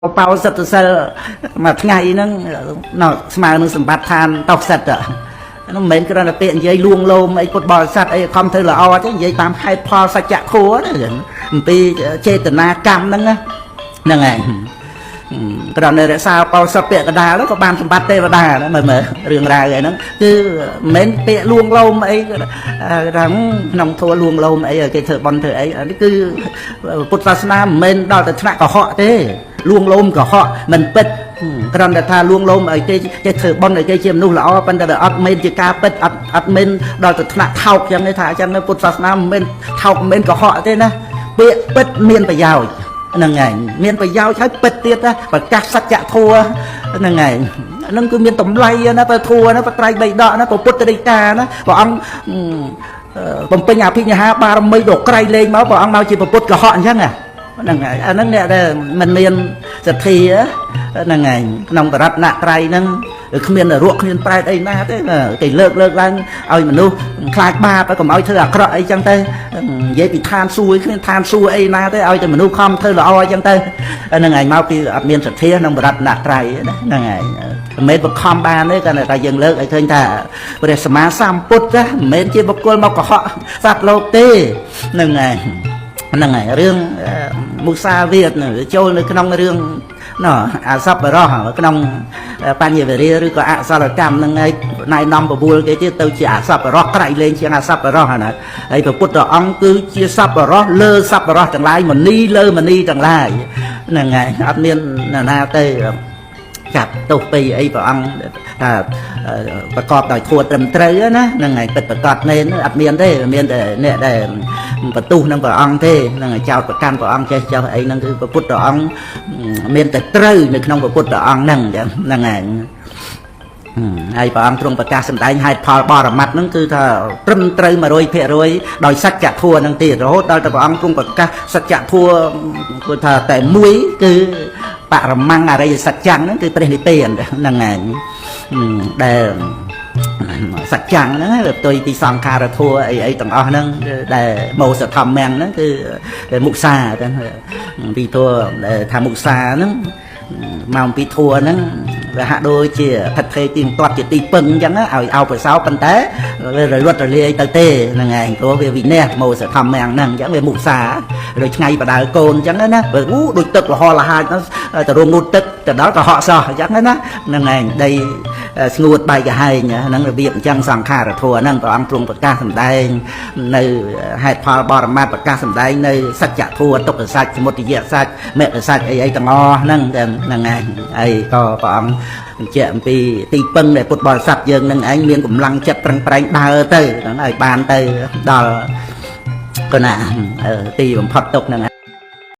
បោសិទ្ធសិលមួយថ្ងៃហ្នឹងណស្មើនឹងសម្បត្តិឋានតោសិទ្ធហ្នឹងមិនមែនគ្រាន់តែពាក្យនិយាយលួងលោមអីពុទ្ធបរិស័ទអីខំធ្វើល្អទេនិយាយតាមហេតុផលសច្ចធម៌ណាអំពីចេតនាកម្មហ្នឹងហ្នឹងឯងគ្រាន់តែរក្សាបោសុតពាក្យកដាលក៏បានសម្បត្តិទេវតាមើលមើលរឿងរ៉ាវអីហ្នឹងគឺមិនមែនពាក្យលួងលោមអីថាក្នុងធัวលួងលោមអីគេធ្វើបន់ធ្វើអីនេះគឺពុទ្ធសាសនាមិនមែនដល់ទៅថ្នាក់កុហកទេលួងលោមកុហកមិនពិតគ្រាន់តែថាលួងលោមឲ្យគេចេះធ្វើបន់ឲ្យគេជាមនុស្សល្អប៉ុន្តែវាអត់មែនជាការពិតអត់អត់មែនដល់ទៅថ្នាក់ថោកចឹងទេថាអញ្ចឹងពុទ្ធសាសនាមិនមែនថោកមិនមែនកុហកទេណាពាក្យពិតមានប្រយោជន៍ហ្នឹងឯងមានប្រយោជន៍ហើយពិតទៀតណាប្រកាសសច្ចធម៌ហ្នឹងឯងហ្នឹងគឺមានតម្លៃណាបើធម៌ណាបត្រៃបីដកណាពុទ្ធដីកាណាព្រះអង្គបំពេញអភិញ្ញាបារមីដ៏ក្រៃលែងមកព្រះអង្គមកជាពុទ្ធកុហកអញ្ចឹងហ្នឹងហើយអាហ្នឹងអ្នកដែលមិនមានសទ្ធាហ្នឹងឯងក្នុងបរតនត្រ័យហ្នឹងគ្មាននរកគ្មានប្រែតអីណាទេគេលើកលើកឡើងឲ្យមនុស្សខ្លាចបាបកុំឲ្យធ្វើអាក្រក់អីចឹងទៅនិយាយពីឋានសួគ៌គ្មានឋានសួគ៌អីណាទេឲ្យតែមនុស្សខំធ្វើល្អអីចឹងទៅហ្នឹងឯងមកពីអត់មានសទ្ធាក្នុងបរតនត្រ័យហ្នឹងឯងមិនមែនបង្ខំបានទេគ្រាន់តែយើងលើកឲ្យឃើញថាព្រះសម្មាសម្ពុទ្ធមិនមែនជាបុគ្គលមកកុហកសត្វលោកទេហ្នឹងឯងហ្នឹងហើយរឿងមុសាវាទចូលនៅក្នុងរឿងណអាសប្បរោះក្នុងបញ្ញវរាឬក៏អសលកម្មហ្នឹងឯងណែនាំបបួលគេទៀតទៅជាអសប្បរោះក្រៃលែងជាងអសប្បរោះណាហើយព្រះពុទ្ធអង្គគឺជាសប្បរោះលើសប្បរោះទាំងឡាយមនីលើមនីទាំងឡាយហ្នឹងហើយអត់មានណាទៅចាប់ទោសពីអីព្រះអង្គថាប្រកបដោយធម៌ត្រឹមត្រូវណាហ្នឹងហើយពិតប្រកបមែនអត់មានទេមានតែអ្នកដែលបន្ទោសនឹងព្រះអង្គទេហ្នឹងហើយចោតប្រកាន់ព្រះអង្គចេះចោះអីហ្នឹងគឺព្រះពុទ្ធអង្គមានតែត្រូវនៅក្នុងព្រះពុទ្ធអង្គហ្នឹងចឹងហ្នឹងហើយហើយព្រះអង្គទ្រង់ប្រកាសសម្ដែងហេតុផលបរមត្តហ្នឹងគឺថាត្រឹមត្រូវ100%ដោយសច្ចធម៌ហ្នឹងទៀតរហូតដល់តែព្រះអង្គទ្រង់ប្រកាសសច្ចធម៌គឺថាតែមួយគឺបរមង្គអរិយសច្ចំហ្នឹងគឺព្រះនិព្វានហ្នឹងឯងដែលសច្ចំហ្នឹងវាផ្ទុយពីសង្ខារធម៌អីអីទាំងអស់ហ្នឹងដែលមោសធម្មំហ្នឹងគឺមុសាទៅពីធម៌ដែលថាមុសាហ្នឹងមកពីធัวហ្នឹងវាហាក់ដូចជាថិតថេរទៀងទាត់ជាទីពឹងអញ្ចឹងឲ្យអោប្រសោប៉ុន្តែវារលត់រលាយទៅទេហ្នឹងឯងព្រោះវាវិន័យមោសធម្មំហ្នឹងអញ្ចឹងវាមុសាដូចថ្ងៃបដៅកូនអញ្ចឹងណាវាដូចទឹកលហលហាចទៅរងងូតទឹកទៅដល់ក៏ហក់សោះអញ្ចឹងណាហ្នឹងឯងដីស្ងួតបែកកាហែងហ្នឹងរបៀបអញ្ចឹងសង្ខារធម៌ហ្នឹងព្រះអង្គទ្រង់ប្រកាសសម្ដែងនៅហេតុផលបរមត្តប្រកាសសម្ដែងនៅសច្ចធម៌ទុក្ខសច្ចសមុទយសច្ចមគ្គសច្ចអីអីទាំងអស់ហ្នឹងហ្នឹងឯងហើយក៏ព្រះអង្គបញ្ជាក់អំពីទីពឹងដែលពុទ្ធបរិស័ទយើងនឹងឯងមានកម្លាំងចិត្តប្រឹងប្រែងដើរទៅហ្នឹងឲ្យបានទៅដល់កណាទីបំផុតទុកហ្នឹង។